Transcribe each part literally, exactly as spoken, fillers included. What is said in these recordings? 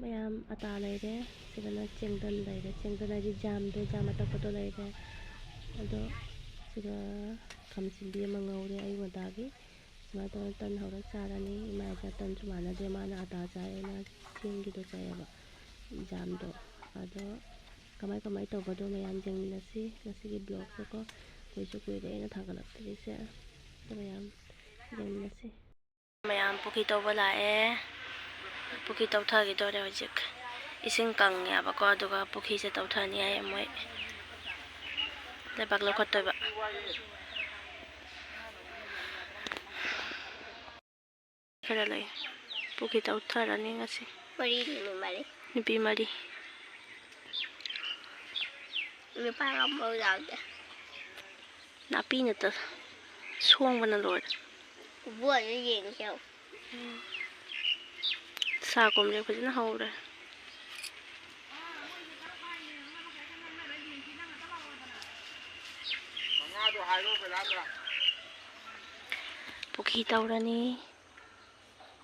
ꯃꯌꯥꯝ, ꯑꯇꯥ ꯂꯩꯔꯦ, ꯁꯤꯗꯅ ꯆꯦꯡꯗꯟ ꯂꯩꯔꯦ, ꯆꯦꯡꯗꯟ ꯍꯥꯏꯗꯤ ꯖꯥꯝꯗꯣ, ꯖꯥꯝ ꯑꯇꯛꯄꯗꯣ ꯂꯩꯔꯦ, ꯑꯗꯣ ꯁꯤꯗ ꯈꯥꯃꯦꯟꯁꯤꯟꯕꯤ ꯑꯃ ꯉꯧꯔꯦ ꯑꯌꯨꯛ ꯉꯟꯇꯥꯒꯤ꯫ ꯁꯨꯃꯥꯏꯅ ꯇꯧꯔꯒ ꯇꯟ ꯍꯧꯔ ꯆꯥꯔꯅꯤ꯫ ꯏꯃꯥ ꯏꯆꯥ ꯇꯟꯁꯨ ꯃꯥꯟꯅꯗꯦ, ꯃꯥꯅ ꯑꯇꯥ ꯆꯥꯏꯌꯦꯅ ꯆꯦꯡꯒꯤꯗꯣ ꯆꯥꯏꯌꯦꯕ, ꯖꯥꯝꯗꯣ꯫ ꯑꯗꯣ ꯀꯃꯥꯏ ꯀꯃꯥꯏ ꯇꯧꯒꯗ꯭ꯔꯣ ꯃꯌꯥꯝ ꯌꯦꯡꯃꯤꯟꯅꯁꯤ ꯉꯁꯤꯒꯤ vlogꯁꯦꯀꯣ꯫ ꯀꯨꯏꯁꯨ ꯀꯨꯏꯔꯦ ꯑꯩꯅ ꯊꯥꯒꯠꯂꯛꯇ꯭ꯔꯤꯁꯦ꯫ ꯑꯗꯣ ꯃꯌꯥꯝ ꯌꯦꯡꯃꯤꯟꯅꯁꯤ꯫ ꯃꯌꯥꯝ ꯄꯨꯈ꯭ꯔꯤ ꯇꯧꯕ ꯂꯥꯛꯑꯦ꯫ ꯄꯨꯈ꯭ꯔꯤ ꯇꯧꯊꯈꯤꯗꯣꯔꯦ ꯍꯧꯖꯤꯛ꯫ ꯏꯁꯤꯡ ꯀꯪꯉꯦꯕꯀꯣ, ꯑꯗꯨꯒ ꯄꯨꯈ꯭ꯔꯤꯁꯦ ꯇꯧꯊꯅꯤ ꯍꯥꯏꯌꯦ ꯃꯣꯏ꯫ ꯂꯩꯕꯥꯛ ꯂꯧꯈꯠꯇꯣꯏꯕ꯫ ꯈꯔ ꯂꯩ꯫ ꯄꯨꯈ꯭ꯔꯤ ꯇꯧꯊꯔꯅꯤ ꯉꯁꯤ꯫ ꯃꯔꯤ ꯂꯩꯕ ꯃꯥꯜꯂꯤ꯫ ꯅꯨꯄꯤ ꯃꯔꯤ꯫ ꯅꯨꯄꯥ ꯑꯃꯐꯥꯎ ꯌꯥꯎꯗꯦ꯫ ꯅꯥꯄꯤꯅꯇ ꯁꯣꯡꯕꯅ ꯂꯣꯏꯔꯦ꯫ ꯏꯕꯣꯛ ꯑꯗꯨ ꯌꯦꯡꯉꯤꯁꯦ ꯌꯦꯡꯉꯨ꯫ ꯁꯥ ꯀꯣꯝꯂꯦ ꯐꯖꯅ ꯍꯧꯔꯦ꯫ ꯄꯨꯈ꯭ꯔꯤ ꯇꯧꯔꯅꯤ꯫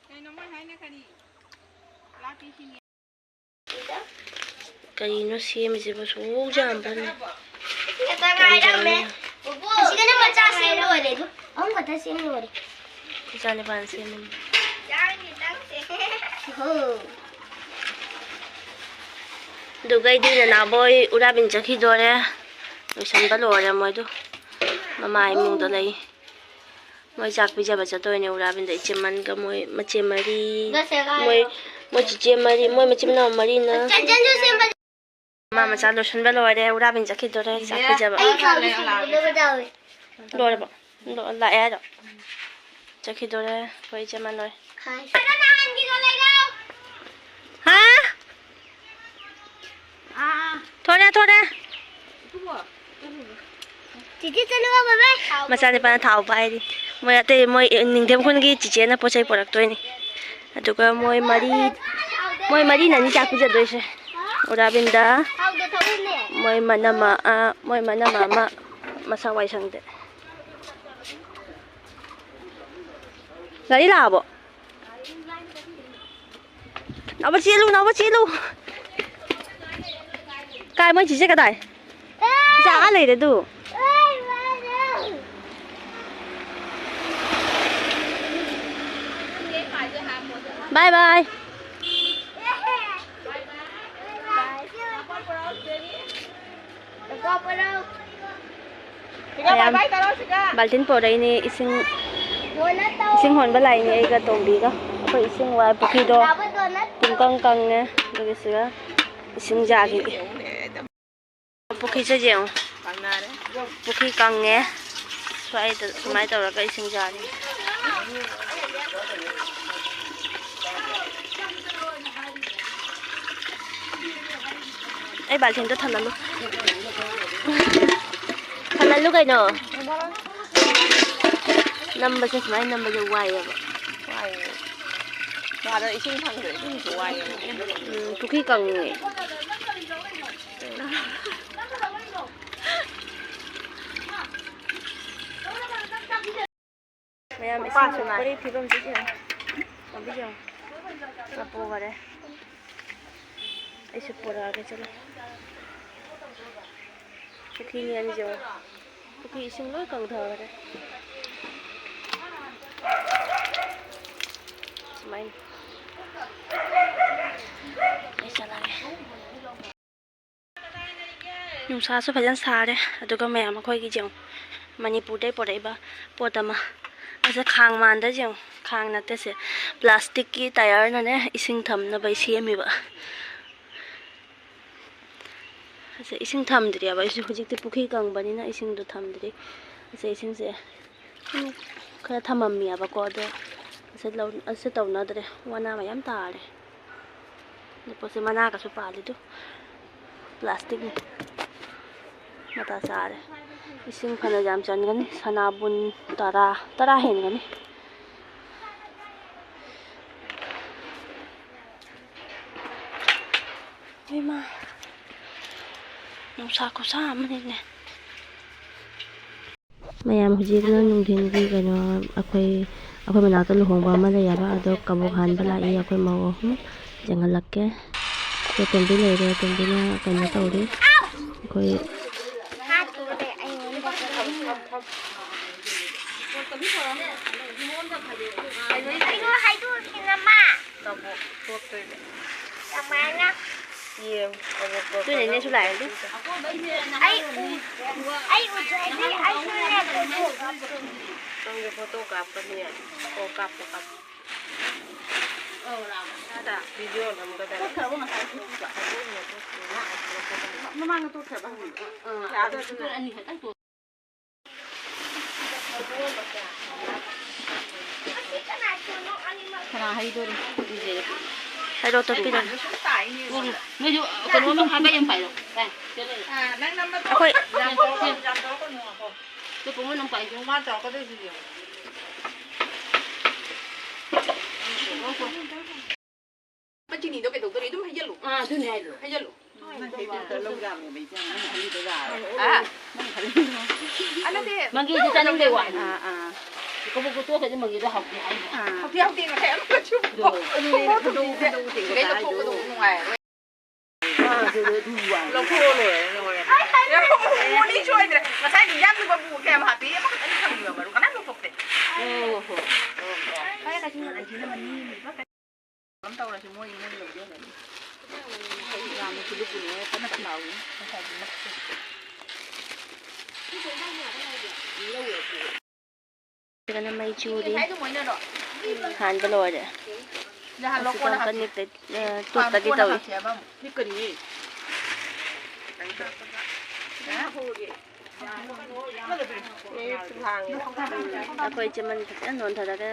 ꯀꯩꯅꯣ ꯃꯣꯏ ꯍꯥꯏꯅ ꯀꯔꯤ? ꯀꯔꯤꯅꯣ ꯁꯦꯝꯃꯤꯁꯤꯕꯣ? ꯁꯨꯛ ꯌꯥꯝꯕ꯭ꯔꯅꯦ? ꯈꯛꯇ ꯉꯥꯏꯔꯝꯃꯦ꯫ ꯌꯥꯝ ꯌꯥꯝꯃꯦ꯫ ꯄꯨꯄꯨ, ꯑꯁꯤꯒꯅ ꯃꯆꯥ ꯁꯦꯝ ꯂꯣꯏꯔꯦ ꯑꯗꯨ꯫ ꯑꯍꯨꯝ ꯈꯛꯇ ꯁꯦꯝ ꯂꯣꯏꯔꯦ꯫ ꯏꯆꯥ ꯅꯤꯄꯥꯅ ꯁꯦꯝꯃꯤꯅꯤ꯫ ꯆꯥꯡꯒꯤ ꯆꯪꯁꯦ꯫ ꯑꯍꯣ꯫ ꯑꯗꯨꯒ ꯑꯩꯗꯤ ꯅꯅꯥꯎꯕꯣꯏ ꯎꯔꯥꯕꯤꯟ ꯆꯠꯈꯤꯗꯣꯔꯦ꯫ ꯂꯣꯏꯁꯟꯕ ꯂꯣꯏꯔꯦ ꯃꯣꯏꯗꯣ꯫ ꯃꯃꯥ ꯏꯃꯨꯡꯗ ꯂꯩ꯫ ꯃꯣꯏ ꯆꯥꯛ ꯄꯤꯖꯕ ꯆꯠꯇꯣꯏꯅꯦ ꯎꯔꯥꯕꯤꯟꯗ, ꯏꯆꯦꯃꯟꯒ ꯃꯣꯏ ꯃꯆꯦ ꯃꯔꯤ꯫ ꯃꯣꯏ, ꯃꯣꯏ ꯆꯤꯆꯦ ꯃꯔꯤ, ꯃꯣꯏ ꯃꯆꯤꯟ ꯃꯅꯥꯎ ꯃꯔꯤꯅ꯫ ꯃꯃꯥ ꯃꯆꯥ ꯂꯣꯏꯁꯤꯟꯕ ꯂꯣꯏꯔꯦ, ꯎꯔꯥꯕꯤꯟ ꯆꯠꯈꯤꯗꯣꯔꯦ ꯆꯥꯛ ꯄꯤꯖꯕ꯫ ꯑꯩ ꯈꯥꯎꯗ ꯁꯤꯡꯖꯨ ꯂꯧꯕ ꯌꯥꯎꯋꯦ꯫ ꯂꯣꯏꯔꯕꯣ? ꯂꯣ-, ꯂꯥꯛꯑꯦ ꯍꯥꯏꯔꯣ? ꯆꯠꯈꯤꯗꯣꯔꯦ ꯑꯩꯈꯣꯏ ꯏꯆꯦꯃ ꯂꯣꯏ꯫ ꯍꯥꯏ꯫ ꯍꯥ? ꯑꯥ, ꯑꯥ꯫ ꯊꯣꯔꯦ, ꯊꯣꯔꯦ꯫ ꯏꯕꯨꯡꯉꯣ, ꯆꯠꯂꯨꯔꯣ꯫ ꯆꯤꯆꯦ ꯆꯠꯂꯨꯔꯣ, ꯕꯥꯏ ꯕꯥꯏ꯫ ꯃꯆꯥꯅꯤꯄꯥꯅ ꯊꯥꯎ ꯄꯥꯏꯔꯤ꯫ ꯃꯣꯏ ꯑꯇꯩ, ꯃꯣꯏ ꯅꯤꯡꯊꯦꯝ ꯈꯨꯟꯒꯤ ꯆꯤꯆꯦꯅ ꯄꯣꯠ ꯆꯩ ꯄꯨꯔꯛꯇꯣꯏꯅꯤ꯫ ꯑꯗꯨꯒ ꯃꯣꯏ ꯃꯔꯤ, ꯃꯣꯏ ꯃꯔꯤꯅꯅꯤ ꯆꯥꯛ ꯄꯤꯖꯗꯣꯏꯁꯦ꯫ ꯎꯔꯥꯕꯤꯟꯗ, ꯊꯥꯎꯗ ꯊꯧꯔꯤꯅꯦ꯫ ꯃꯣꯏ ꯃꯅꯝꯃ, ꯑ, ꯃꯣꯏ ꯃꯅꯝꯃ ꯑꯃ ꯃꯁꯥ ꯋꯥꯏ ꯁꯪꯗꯦ꯫ ꯒꯥꯔꯤ ꯂꯥꯛꯑꯕꯣ? ꯅꯥꯎꯕ ꯆꯦꯜꯂꯨ, ꯅꯥꯎꯕ ꯆꯦꯜꯂꯨ꯫ ꯀꯥꯏ ꯃꯣꯏ ꯆꯤꯆꯦ ꯀꯗꯥꯏ? ꯆꯤꯆꯦ ꯑꯥ ꯂꯩꯔꯦ ꯑꯗꯨ꯫ ꯕꯥꯏ ꯕꯥꯏ꯫ ꯃꯌꯥꯝ ꯕꯥꯜꯇꯤꯟ ꯄꯣꯔꯛꯏꯅꯦ, ꯏꯁꯤꯡ, ꯏꯁꯤꯡ ꯍꯣꯟꯕ ꯂꯥꯛꯏꯅꯦ ꯑꯩꯒ ꯇꯣꯝꯕꯤꯒ꯫ ꯑꯩꯈꯣꯏ ꯏꯁꯤꯡ ꯋꯥꯏ ꯄꯨꯈ꯭ꯔꯤꯗꯣ ꯄꯨꯡꯀꯪ ꯀꯪꯉꯦ, ꯑꯗꯨꯒ ꯁꯤꯒ ꯏꯁꯤꯡ ꯌꯥꯔꯤ꯫ ꯄꯨꯈ꯭ꯔꯤꯁꯦ ꯌꯦꯡꯉꯨ, ꯄꯨꯈ꯭ꯔꯤ ꯀꯪꯉꯦ꯫ ꯁ꯭ꯋꯥꯏꯗ ꯁꯨꯃꯥꯏꯅ ꯇꯧꯔꯒ ꯏꯁꯤꯡ ꯌꯥꯔꯤ꯫ ꯑꯩ ꯕꯥꯜꯇꯤꯟꯗꯣ ꯊꯝꯂꯝꯃꯨ꯫ ꯊꯝꯂꯝꯃꯨ ꯀꯩꯅꯣ꯫ ꯅꯝꯕꯁꯦ, ꯁꯨꯃꯥꯏꯅ ꯅꯝꯕꯁꯦ ꯋꯥꯏꯌꯦꯕ꯫ ꯋꯥꯏꯌꯦ꯫ ꯃꯥꯗꯣ ꯏꯁꯤꯡ ꯐꯪꯗ꯭ꯔꯦ, ꯏꯁꯤꯡꯁꯨ ꯋꯥꯏꯌꯦꯕ꯫ ꯎꯝ, ꯄꯨꯈ꯭ꯔꯤ ꯀꯪꯉꯦ꯫ ꯃꯌꯥꯝ ꯏꯁꯤꯡ ꯁꯣꯛꯄꯒꯤ ꯐꯤꯕꯝꯁꯤ ꯌꯦꯡꯉꯨ꯫ ꯂꯝꯕꯤ ꯌꯦꯡꯉꯨ꯫ ꯉꯥ ꯄꯨꯈꯔꯦ꯫ ꯑꯩꯁꯨ ꯄꯨꯔꯛꯑꯒꯦ, ꯆꯠꯂꯣ꯫ ꯄꯨꯈ꯭ꯔꯤ ꯃꯌꯥꯝꯁꯤ ꯌꯦꯡꯉꯨ꯫ ꯄꯨꯈ꯭ꯔꯤ ꯏꯁꯤꯡ ꯂꯣꯏ ꯀꯪꯊꯈꯔꯦ꯫ ꯁꯨꯃꯥꯏꯅ꯫ ꯑꯩ ꯆꯠꯂꯒꯦ꯫ ꯅꯨꯡꯁꯥꯁꯨ ꯐꯖꯅ ꯁꯥꯔꯦ꯫ ꯑꯗꯨꯒ ꯃꯌꯥꯝ ꯑꯩꯈꯣꯏꯒꯤ ꯌꯦꯡꯉꯨ, ꯃꯅꯤꯄꯨꯔꯗꯩ ꯄꯨꯔꯛꯏꯕ ꯄꯣꯠ ꯑꯃ꯫ ꯑꯁꯦ ꯈꯥꯡ ꯃꯥꯟꯗ ꯌꯦꯡꯉꯨ, ꯈꯥꯡ ꯅꯠꯇꯦ ꯁꯦ, ꯄ꯭ꯂꯥꯁꯇꯤꯛꯀꯤ ꯇꯌꯥꯔꯅꯅꯦ ꯏꯁꯤꯡ ꯊꯝꯅꯕ ꯁꯦꯝꯃꯤꯕ꯫ ꯑꯁꯦ ꯏꯁꯤꯡ ꯊꯝꯗ꯭ꯔꯤꯑꯕ ꯑꯩꯁꯨ, ꯍꯧꯖꯤꯛꯇꯤ ꯄꯨꯈ꯭ꯔꯤ ꯀꯪꯕꯅꯤꯅ ꯏꯁꯤꯡꯗꯣ ꯊꯝꯗ꯭ꯔꯤ꯫ ꯑꯁꯦ ꯏꯁꯤꯡꯁꯦ ꯈꯔ ꯊꯝꯃꯝꯃꯤꯑꯕꯀꯣ, ꯑꯗꯣ ꯑꯁꯦ ꯂꯧ-, ꯑꯁꯦ ꯇꯧꯅꯗ꯭ꯔꯦ, ꯋꯥꯅ ꯃꯌꯥꯝ ꯇꯥꯔꯦ꯫ ꯑꯗꯨ ꯄꯣꯠꯁꯦ ꯃꯅꯥꯒꯁꯨ ꯄꯥꯜꯂꯤꯗꯨ꯫ ꯄ꯭ꯂꯥꯁꯇꯤꯛꯅꯤ꯫ ꯃꯇꯥ ꯆꯥꯔꯦ꯫ ꯏꯁꯤꯡ ꯐꯅ ꯌꯥꯝ ꯆꯟꯒꯅꯤ꯫ ꯁꯅꯥꯕꯨꯟ ꯇꯔꯥ, ꯇꯔꯥ ꯍꯦꯟꯒꯅꯤ꯫ ꯏꯃꯥ, ꯅꯨꯡꯁꯥ ꯈꯨꯁꯥ ꯑꯃꯅꯤꯅꯦ꯫ ꯃꯌꯥꯝ ꯍꯧꯖꯤꯛꯅ ꯅꯨꯡꯊꯤꯜꯒꯤ ꯀꯩꯅꯣ, ꯑꯩꯈꯣꯏ, ꯑꯩꯈꯣꯏ ꯃꯅꯥꯛꯇ ꯂꯨꯍꯣꯡꯕ ꯑꯃ ꯂꯩꯌꯦꯕ, ꯑꯗꯣ ꯀꯕꯣꯛ ꯍꯥꯟꯕ ꯂꯥꯛꯏ ꯑꯩꯈꯣꯏ ꯃꯧ ꯑꯍꯨꯝ꯫ ꯌꯦꯡꯍꯜꯂꯛꯀꯦ꯫ ꯑꯩꯈꯣꯏ ꯇꯣꯝꯕꯤ ꯂꯩꯔꯦ, ꯇꯣꯝꯕꯤꯅ ꯀꯩꯅꯣ ꯇꯧꯔꯤ꯫ ꯑꯩꯈꯣꯏ ꯑꯗꯨꯅꯅꯦ ꯁꯨ ꯂꯥꯛꯑꯦ ꯑꯗꯨ꯫ ꯌꯦꯡ, ꯀꯕꯣꯛ ꯀꯕꯣꯛ ꯑꯗꯨꯅꯅꯦ ꯁꯨ ꯂꯥꯛꯑꯦ ꯑꯗꯨ꯫ ꯑꯩ ꯎ-, ꯑꯩ ꯎꯖꯔꯗꯤ ꯑꯩꯁꯨ ꯂꯦꯞꯄꯁꯨ꯫ ꯅꯪꯒꯤ ꯐꯣꯇꯣ ꯀꯥꯞꯀꯅꯤ꯫ ꯑꯣ, ꯀꯥꯞꯄꯣ, ꯀꯥꯞꯄꯣ꯫ ꯚꯤꯗꯤꯑꯣ ꯅꯝꯒꯗꯕ꯫ ꯃꯃꯥꯡꯗ ꯇꯣꯛꯈ꯭ꯔꯕ ꯍꯪꯉꯤꯕ꯫ ꯑꯥ, ꯑꯗꯨ ꯑꯅꯤ ꯈꯛꯇꯪ ꯇꯣꯛ-, ꯀꯅꯥ ꯍꯩꯗꯣꯔꯤ? ꯍꯥꯏꯔꯣ, ꯇꯣꯠꯄꯤꯔꯣ꯫ ꯅꯣꯏꯁꯨ ꯀꯩꯅꯣ ꯑꯃ ꯍꯥꯞꯄ ꯌꯥꯝ ꯐꯩꯗꯣ꯫ ꯑꯩꯈꯣꯏ ꯆꯦ ꯄꯨꯡꯉꯣ ꯅꯪ ꯄꯥꯏ꯫ ꯆꯤꯅꯤꯗꯣ ꯀꯩꯗꯧꯗꯣꯔꯤ? ꯑꯗꯨꯝ ꯍꯩꯖꯜꯂꯨ꯫ ꯑꯥ, ꯑꯗꯨꯅꯦ ꯍꯥꯏꯗꯣ꯫ ꯍꯩꯖꯜꯂꯨ꯫ ꯅꯪ ꯍꯩꯕꯤꯗ ꯂꯧ ꯌꯥꯝꯃꯦꯕ, ꯏꯆꯦ, ꯅꯪ ꯍꯩꯕꯤꯗ ꯌꯥꯔꯦ꯫ ꯑꯥ꯫ ꯅꯪ ꯍꯩꯕꯤꯗ꯫ ꯑꯥ, ꯅꯠꯇꯦ꯫ ꯃꯪꯒꯦꯗꯨ ꯆꯥꯅꯤꯡꯕꯩ ꯋꯥꯅꯤ꯫ ꯑꯥ, ꯑꯥ꯫ ꯀꯕꯣꯛꯇꯣ ꯇꯣꯠꯈ꯭ꯔꯗꯤ ꯃꯪꯒꯦꯗꯣ ꯍꯥꯎꯇꯦ ꯍꯥꯏꯅꯦ꯫ ꯑꯥ꯫ ꯍꯥꯎꯇꯦ, ꯍꯥꯎꯇꯦ, ꯉꯁꯥꯏ ꯑꯃꯨꯛꯀꯁꯨ ꯑꯗꯨꯅꯦ, ꯈꯟꯗꯣꯛ, ꯈꯟꯗꯣꯛ, ꯈꯟꯗꯣꯛ ꯁꯤꯗꯩ ꯇꯦꯡꯀꯣꯠꯇ ꯂꯧꯊꯣꯛꯄꯗꯣ ꯍꯥꯏꯗꯣ꯫ ꯅꯨꯡꯉꯥꯏꯔꯔꯣꯏ꯫ ꯑꯥ, ꯑꯗꯨꯗ ꯑꯗꯨ ꯋꯥꯅꯤ꯫ ꯂꯧꯊꯣꯛꯑ ꯂꯣꯏꯔꯦ, ꯂꯣꯏꯔꯦ꯫ ꯃꯣꯔꯅꯤꯡ ꯁꯣꯏꯗ꯭ꯔꯦ꯫ ꯉꯁꯥꯏ ꯏꯟꯖꯥꯡꯗꯨꯕꯨ ꯀꯌꯥꯝ ꯍꯥꯞꯄꯤ? ꯑꯃꯈꯛꯇꯅꯤ ꯊꯝꯃꯤꯕ ꯃꯔꯨ꯫ ꯀꯅꯥꯝ ꯂꯧꯊꯣꯛꯇꯦ꯫ ꯑꯣ ꯍꯣ꯫ ꯑꯣ, ꯑꯣ꯫ ꯑꯗꯨꯝ ꯇꯧꯔꯁꯤ, ꯃꯣꯏ ꯏꯃꯨꯡ ꯌꯧꯖꯈ꯭ꯔꯅꯤ꯫ ꯌꯥꯝꯅ ꯄꯤꯂꯨ ꯄꯤꯂꯨ ꯀꯟꯅ ꯂꯥꯎꯏ꯫ ꯁꯤꯗꯅ ꯃꯩ ꯆꯨꯔꯤ꯫ ꯍꯥꯟꯕ ꯂꯣꯏꯔꯦ꯫ ꯅꯍꯥꯟ ꯑꯁꯤꯗ ꯂꯧꯀꯣꯟ ꯑꯃꯨꯛꯀ ꯍꯥꯞꯄꯤ꯫ ꯅꯤꯛꯇ-, ꯑ, ꯇꯣꯠꯇꯒꯤ ꯀꯣꯟꯅ ꯇꯧꯏ꯫ ꯍꯥꯞꯁꯦ ꯍꯥꯏꯕ ꯑꯃꯨꯛ꯫ ꯅꯤꯛꯀꯅꯤꯌꯦ꯫ ꯑꯩꯈꯣꯏ ꯆꯦꯃꯟ ꯐꯖꯅ ꯅꯣꯟꯊꯔꯒ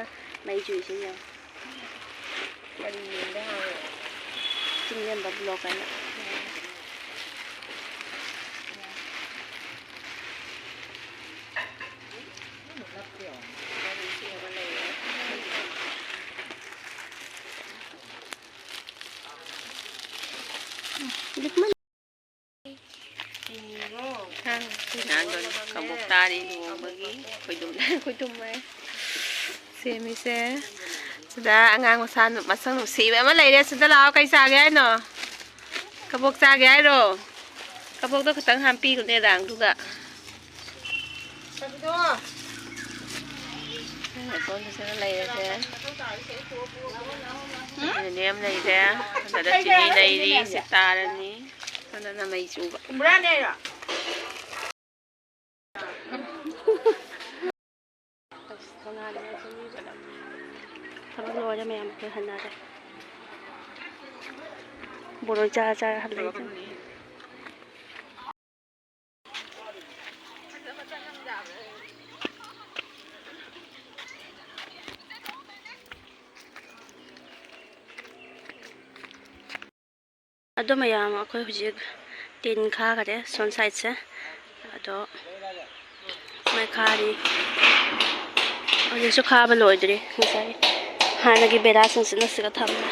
ꯃꯩ ꯆꯨꯏꯁꯤ ꯌꯦꯡꯉꯣ꯫ ꯀꯔꯤ ꯌꯦꯡꯒꯦ ꯍꯥꯏꯔꯣ? ꯆꯤꯡꯂꯦꯝꯕ vlog ꯍꯥꯏꯅ꯫ ꯂꯤꯛꯃꯟ꯫ ꯅꯍꯥꯟꯗꯣ ꯀꯕꯣꯛ ꯇꯥꯔꯤ ꯂꯨꯍꯣꯡꯕꯒꯤ ꯈꯣꯏꯗꯨꯝ, ꯈꯣꯏꯗꯨꯝ ꯍꯥꯏ꯫ ꯁꯦꯝꯃꯤꯁꯦ꯫ ꯁꯤꯗ ꯑꯉꯥꯡ ꯃꯁꯥ ꯅꯨ-, ꯃꯁꯛ ꯅꯨꯡꯁꯤꯕ ꯑꯃ ꯂꯩꯔꯦ꯫ ꯁꯤꯗ ꯂꯥꯛꯑꯣ, ꯀꯩ ꯆꯥꯒꯦ ꯍꯥꯏꯅꯣ? ꯀꯕꯣꯛ ꯆꯥꯒꯦ ꯍꯥꯏꯔꯣ? ꯀꯕꯣꯛꯇꯣ ꯈꯤꯇꯪ ꯍꯥꯞꯄꯤꯔꯨꯅꯦ, ꯑꯗꯥꯡꯗꯨꯒ꯫ ꯁꯤꯗ ꯂꯩꯔꯦꯁꯦ꯫ ꯅꯦꯅꯦ ꯑꯃ ꯂꯩꯔꯦ꯫ ꯑꯗ ꯆꯤꯅꯤ ꯂꯩꯔꯤ꯫ ꯁꯤ ꯇꯥꯔꯅꯤ꯫ ꯑꯗꯨꯅ ꯃꯩ ꯆꯨꯕ꯫ ꯊꯕꯛ ꯂꯣꯏꯔꯦ ꯃꯌꯥꯝ, ꯑꯩꯈꯣꯏ ꯍꯟꯅꯔꯦ꯫ ꯕꯣꯔꯣꯏ ꯆꯥꯔ ꯆꯥꯔ ꯍꯜꯂꯛꯏ꯫ ꯑꯗꯣ ꯃꯌꯥꯝ, ꯑꯩꯈꯣꯏ ꯍꯧꯖꯤꯛ ꯇꯤꯟ ꯈꯥꯈꯔꯦ ꯁꯣꯝ ꯁꯥꯏꯠꯁꯦ꯫ ꯑꯗꯣ ꯃꯩ ꯈꯥꯔꯤ꯫ ꯍꯧꯖꯤꯛꯁꯨ ꯈꯥꯕ ꯂꯣꯏꯗ꯭ꯔꯤ꯫ ꯉꯁꯥꯏ ꯍꯥꯟꯅꯒꯤ ꯕꯦꯔꯥꯁꯤꯡꯁꯤꯅ ꯁꯤꯒ ꯊꯝꯃꯦ꯫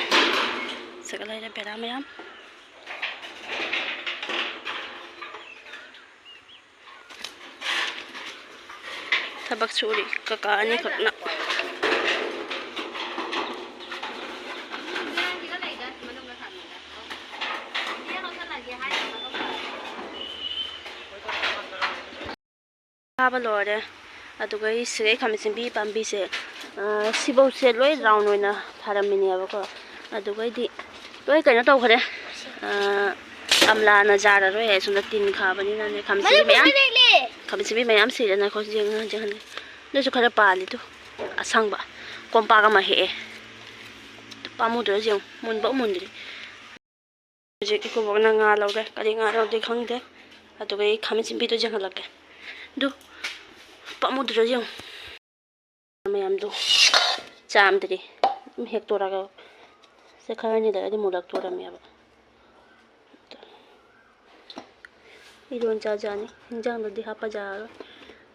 ꯁꯤꯒ ꯂꯩꯔꯦ ꯕꯦꯔꯥ ꯃꯌꯥꯝ꯫ ꯊꯕꯛ ꯁꯨꯔꯤ ꯀꯀꯥ ꯑꯅꯤꯈꯛꯅ꯫ ꯊꯥꯕ ꯂꯣꯏꯔꯦ꯫ ꯑꯗꯨꯒ ꯑꯩ ꯁꯤꯗꯩ ꯈꯥꯃꯦꯟ ꯁꯤꯟꯕꯤ ꯄꯥꯝꯕꯤꯁꯦ, ꯑ, ꯁꯤꯐꯧꯁꯦ ꯂꯣꯏ ꯔꯥꯎꯟ ꯑꯣꯏꯅ ꯊꯥꯔꯝꯃꯤꯅꯦꯕꯀꯣ꯫ ꯑꯗꯨꯒꯩꯗꯤ ꯂꯣꯏ ꯀꯩꯅꯣ ꯇꯧꯈ꯭ꯔꯦ꯫ ꯑ, ꯀꯝꯂꯥꯅ ꯌꯥꯔꯔꯣꯏ ꯍꯥꯏ, ꯁꯣꯝꯗ ꯇꯤꯟ ꯈꯥꯕꯅꯤꯅꯅꯦ꯫ ꯈꯥꯃꯦꯟ ꯁꯤꯟꯕꯤ ꯃꯌꯥꯝ, ꯈꯥꯃꯦꯟ ꯁꯤꯟꯕꯤ ꯃꯌꯥꯝ ꯁꯤꯔꯦ꯫ ꯉꯥꯏꯈꯣ, ꯌꯦꯡꯉ-, ꯌꯦꯡꯍꯟꯒꯦ꯫ ꯑꯗꯨꯁꯨ ꯈꯔ ꯄꯥꯜꯂꯤꯗꯨ꯫ ꯑꯁꯪꯕ ꯀꯣꯝꯄꯥꯛ ꯑꯃ ꯍꯦꯛꯑꯦ꯫ ꯄꯥꯝꯃꯨꯗ꯭ꯔꯣ ꯌꯦꯡꯉꯨ, ꯃꯨꯟꯕ ꯃꯨꯟꯗ꯭ꯔꯤ꯫ ꯍꯧꯖꯤꯛ ꯏꯀꯨꯕꯣꯛꯅ ꯉꯥ ꯂꯧꯔꯦ꯫ ꯀꯔꯤ ꯉꯥ ꯂꯧꯗꯣꯏ ꯈꯪꯗꯦ꯫ ꯑꯗꯨꯒ ꯑꯩ ꯈꯥꯃꯦꯟ ꯁꯤꯟꯕꯤꯗꯣ ꯌꯦꯡꯍꯜꯂꯛꯀꯦ꯫ ꯑꯗꯨ ꯄꯥꯝꯃꯨꯗ꯭ꯔꯣ ꯌꯦꯡꯉꯨ꯫ ꯃꯌꯥꯝꯗꯣ ꯆꯥꯝꯗ꯭ꯔꯤ꯫ ꯑꯗꯨꯝ ꯍꯦꯛꯇꯣꯔꯒ ꯆꯦꯈꯥꯏꯔꯅꯤ, ꯂꯩꯔꯗꯤ ꯃꯨꯜꯂꯛꯇꯣꯔꯝꯃꯦꯕ꯫ ꯏꯔꯣꯟ ꯆꯥꯖꯥꯅꯤ꯫ ꯏꯟꯖꯥꯡꯗꯗꯤ ꯍꯥꯞꯄ ꯌꯥꯔꯔꯣꯏ꯫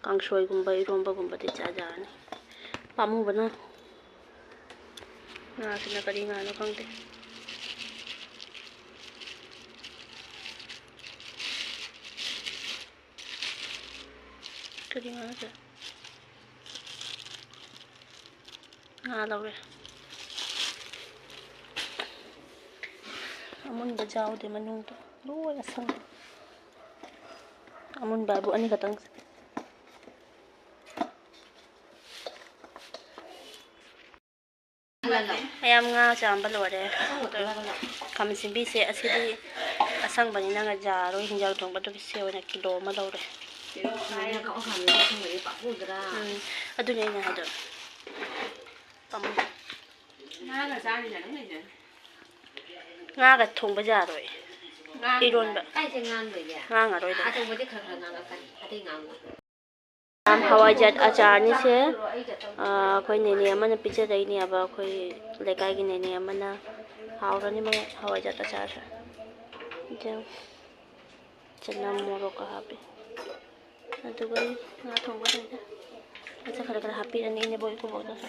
ꯀꯥꯡꯁꯣꯏꯒꯨꯝꯕ, ꯏꯔꯣꯝꯕꯒꯨꯝꯕꯗꯤ ꯆꯥꯖꯥꯅꯤ꯫ ꯄꯥꯝꯃꯨꯕꯅ꯫ ꯉꯥꯁꯤꯅ ꯀꯔꯤ ꯉꯥꯅꯣ ꯈꯪꯗꯦ꯫ ꯀꯔꯤ ꯉꯥꯅꯣ ꯁꯦ? ꯉꯥ ꯂꯧꯔꯦ꯫ ꯑꯃꯨꯟꯕ ꯌꯥꯎꯗꯦ ꯃꯅꯨꯡꯗ, ꯂꯣꯏ ꯑꯁꯪꯕ꯫ ꯑꯃꯨꯟꯕ ꯍꯥꯏꯕꯨ ꯑꯅꯤꯈꯛꯇꯪ꯫ ꯃꯌꯥꯝ, ꯉꯥ ꯆꯥꯝꯕ ꯂꯣꯏꯔꯦ꯫ ꯑꯗꯣ ꯈꯥꯃꯦꯟ ꯑꯁꯤꯟꯕꯤꯁꯦ ꯑꯁꯤꯗꯤ ꯑꯁꯪꯕꯅꯤꯅ ꯌꯥꯔꯣꯏ ꯍꯤꯟꯖꯥꯡ ꯊꯣꯡꯕ, ꯑꯗꯨꯒꯤ ꯁꯤ ꯑꯣꯏꯅ ꯀꯤꯂꯣ ꯑꯃ ꯂꯧꯔꯦ꯫ ꯎꯝ, ꯑꯗꯨꯅꯦ ꯑꯩꯅ ꯍꯥꯏꯗꯣ꯫ ꯄꯥꯝꯃꯨꯏ꯫ ꯉꯥꯒ ꯆꯥꯔꯤꯅꯦ ꯑꯗꯨꯝ ꯂꯩꯖꯔꯦ꯫ ꯉꯥꯒ ꯊꯣꯡꯕ ꯌꯥꯔꯣꯏ꯫ ꯉꯥꯡ-, ꯏꯔꯣꯟꯕ꯫ ꯀꯥꯏꯗꯩ ꯉꯥꯡꯗꯣꯏꯅꯦ? ꯉꯥꯡꯉꯔꯣꯏꯗ꯫ ꯑꯆꯧꯕꯗꯤ ꯈꯔ ꯈꯔ ꯉꯥꯡꯉꯛꯀꯅꯤ, ꯑꯇꯩ ꯉꯥꯡꯉꯣꯏ꯫ ꯌꯥꯝ ꯍꯋꯥꯏꯖꯥꯠ ꯑꯆꯥꯔ ꯑꯅꯤꯁꯦ, ꯑ, ꯑꯩꯈꯣꯏ ꯅꯦꯅꯦ ꯑꯃꯅ ꯄꯤꯖꯔꯛꯏꯅꯦꯕ, ꯑꯩꯈꯣꯏ ꯂꯩꯀꯥꯏꯒꯤ ꯅꯦꯅꯦ ꯑꯃꯅ꯫ ꯍꯥꯎꯔꯅꯤ ꯃꯣꯏ ꯍꯋꯥꯏꯖꯥꯠ ꯑꯆꯥꯔꯁꯦ꯫ ꯌꯦꯡꯉꯨ꯫ ꯆꯅꯝ, ꯃꯣꯔꯣꯛꯀ ꯍꯥꯞꯄꯤ꯫ ꯑꯗꯨꯒ ꯉꯥ ꯊꯣꯡꯕ ꯂꯣꯏꯔꯦ꯫ ꯃꯆꯜ ꯈꯔ ꯈꯔ ꯍꯥꯞꯄꯤꯔꯅꯤ ꯏꯅꯦꯕꯣꯛ ꯏꯀꯨꯕꯣꯛꯇꯁꯨ꯫